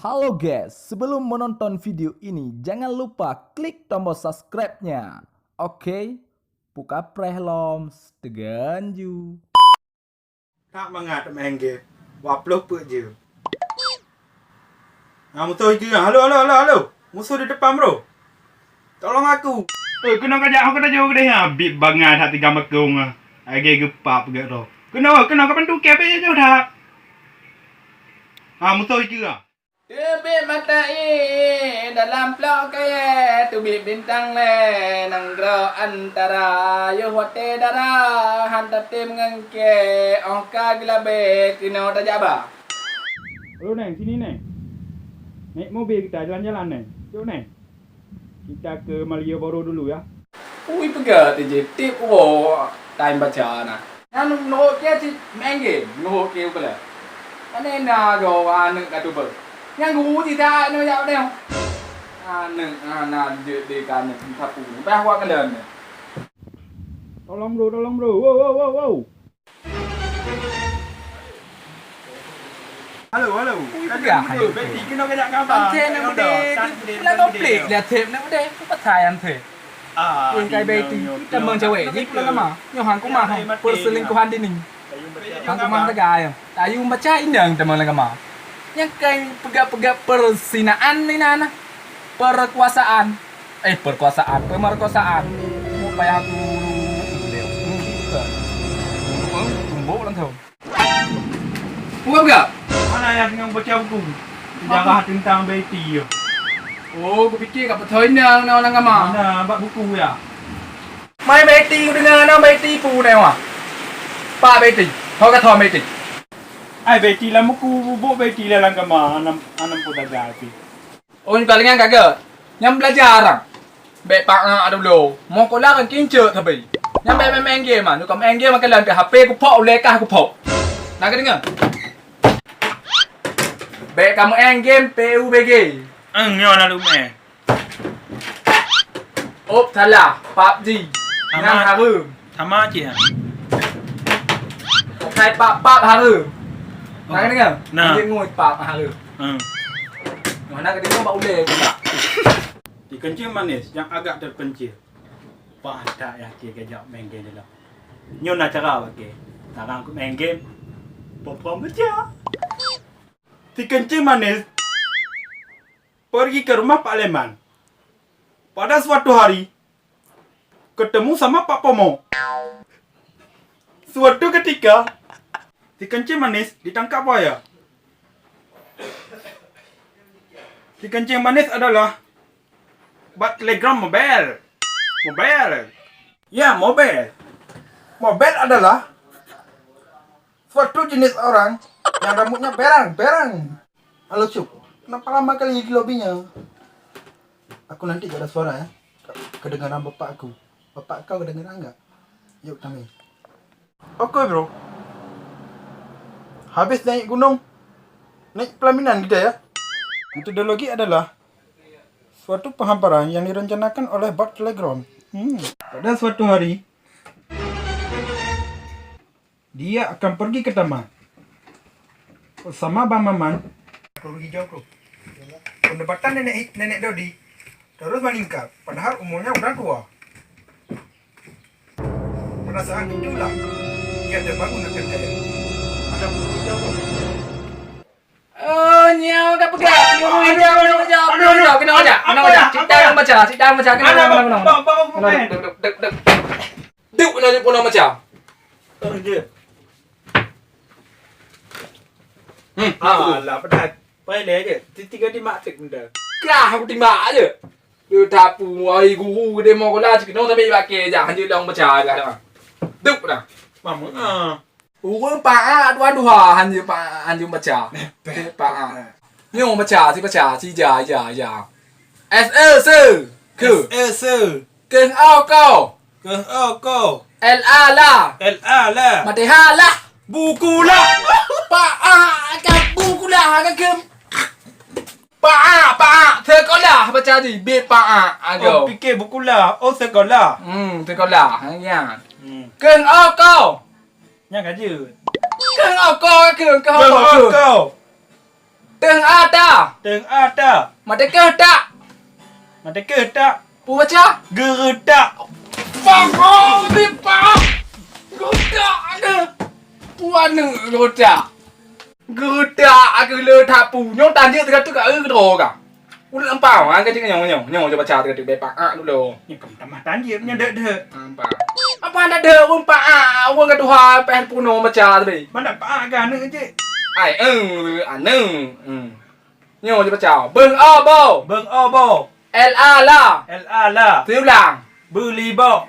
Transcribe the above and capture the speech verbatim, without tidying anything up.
Halo guys, sebelum menonton video ini, jangan lupa klik tombol subscribe-nya. Oke, buka preh lom, setegan ju. Tak mangat main game. Waploh peuet je. Ah, musoh itu ya. Halo, halo, halo, halo. Musoh di depan, bro. Tolong aku. Eh, kena kajak aku dah jauh deh ya. Bit bangai hati gambar kong ah. Age gepap gak tu. Kena, kena kapan tu kepek je dah. Ah, musoh itu ya. Teubiet mata ie dalam plok kayèe, teubiet bintang lé nanggroe antara. Yoh watèe dara han tatem ngon kèe, 'oh ka geulabèe keunoe tajak ba. Halo, Neng, sini, Neng. Naik mobil kita jalan-jalan, Neng. Yuk, Neng. Kita ke Malioboro dulu, ya. Ui, peugah tu je, tiep woe time baca na. Nyan meunurot kèe cit main game, meunurot kèe peue lé? Pane na goe aneuk ka tuber. Nyang guru cit that nyoe jak padang. Aneuk hana jeuet deh ka aneuk sapeue. Bah wak keuleuen. Tolong, bro, tolong, bro. Wow, wow, wow, wow. Halo, halo. Ui, peugah hai. Betty, keunoe kajak kaba. Tante nak mudé, pula konflik dia tep nak mudé. Apa sayang tep? Ah, ui, kai Betty, teumang cewek ni pula lama. Nyoh hang kumah, perselingkuhan dini. Hang kumah teuga ya. Tayu baca inang teumang lagama. Nyang kai peugah-peugah persinaan ni na, na. Perkuasaan. Eh, perkuasaan, pemerkosaan. Mau payah aku tumbok langsung. Buka, buka. Mana yang tengah baca buku? Sejarah tentang Betty ya. Oh, kupikir kat betul ni orang-orang agama. Mana bak buku ya? Mai Betty ku dengar nama Betty pu ni wah. Pak Betty. Kau kata Betty. Ai Betty lah muku bubuk Betty lah langkama anam anam pun daga api. Oh, ni palingan kagak. Nyang belajar orang. Bèk pangak dulu. Moh kola kan kincek tapi. Nyang bèk main-main game ah. Nyoe ka main game makan dalam H P kupok ulèe kah kupok. Nah, ka deungoe? Bèk ka main game P U B G. Eng nyoe na lumèe. Op salah, PUBG. Nyang hareuem. Sama cit ah. Okai pap-pap hareuem. Nah, ka deungoe? Nah. Anjing ngut pap hareuem. Hmm. Mana ka deungoe bak ulèe pula. Di kencing manis yang agak terpencil. Pantak ya keu gajak main game dulu. Nyoe na cara bak keu. Sekarang aku main game. Pom-pom baca. Si kencing manis pergi ke rumah Pak Leman. Pada suatu hari, ketemu sama Pak Pomo. Suatu ketika, si kencing manis ditangkap buaya. Si kencing manis adalah bat Telegram mobile. Mobile. Ya, mobile. Mobile adalah suatu jenis orang yang rambutnya berang-berang. Halo, Cuk. Kenapa lama kali di lobinya? Aku nanti gak ada suara, ya. Kedengaran bapak aku. Bapak kau kedengaran nggak? Yuk, kami. Oke, bro. Habis naik gunung, naik pelaminan kita, ya. Metodologi adalah suatu penghamparan yang direncanakan oleh bot Telegram. Hmm. Pada suatu hari, dia akan pergi ke taman bersama Bang Maman. Pergi jauh, bro. Pendapatan nenek, nenek Dodi terus meningkat, padahal umurnya udah tua. Perasaan itulah yang terbangun akan kaya. Ada pergi jauh, bro. Oh, nyoe ka peugah. Aduh, aduh, aduh, aduh, aduh, aduh, kena aja, kena aja. Cita yang baca, cita yang baca, kena, kena, kena. Kena, dek, dek, dek, dek. Dek, kena jumpa nama baca. Oh, dia. Hmm, alah, pedas. Pai lé je. Tiga timbak cek benda. Kah aku timbak aja. Dia tapu, ai guru gede mau kola cek, no tapi pakai je, hanya long baca aja dah. Dek dah. Mama, ah. Ureueng paak dua-dua hanjeuet paak, hanjeuet baca. Paak. Nyoe baca, si baca, si ja, ja, ja. S E se. Ke. S E se. Keng o ko. Keng o ko. L A la. L A la. Mati ha lah. Buku lah. Paak ka buku lah ka kem. Paak, paak, sekolah baca di, be paak, ago. Oh, pikir buku lah. Oh, sekolah. Hmm, sekolah, ya. Hmm. Keng o ko. Nyang ka jeuet. Keng o ko, keng, keng o ko. Teuh ata. Teuh ata. Maté keuh tak. Maté keuh tak. Peue baca? Geuretak. Pak, oh, ni, Pak. Geuretak ada. Puan ni geuretak. Geuretak aku le that pu. Nyoe tanjeuet teuka-teuka, eh, keudroe ka. Ulôn ampau, ah, keucing nyoe, nyoe, nyoe, cuba baca teuka-teuka, bèk paak dulu. Nyoe keuh tamah tanjeuet, nyoe dek-dek. Ampau. Apa anda dek, ureueng paak, ureueng ka tuha, peh punoh baca tadi. Mana paak ka aneuk cik? Ai, eh, aneuk. Hmm. Nyoe cuba baca. Beung o bo. Beung o bo. L A la. L A la. Siulang. Beuli bo.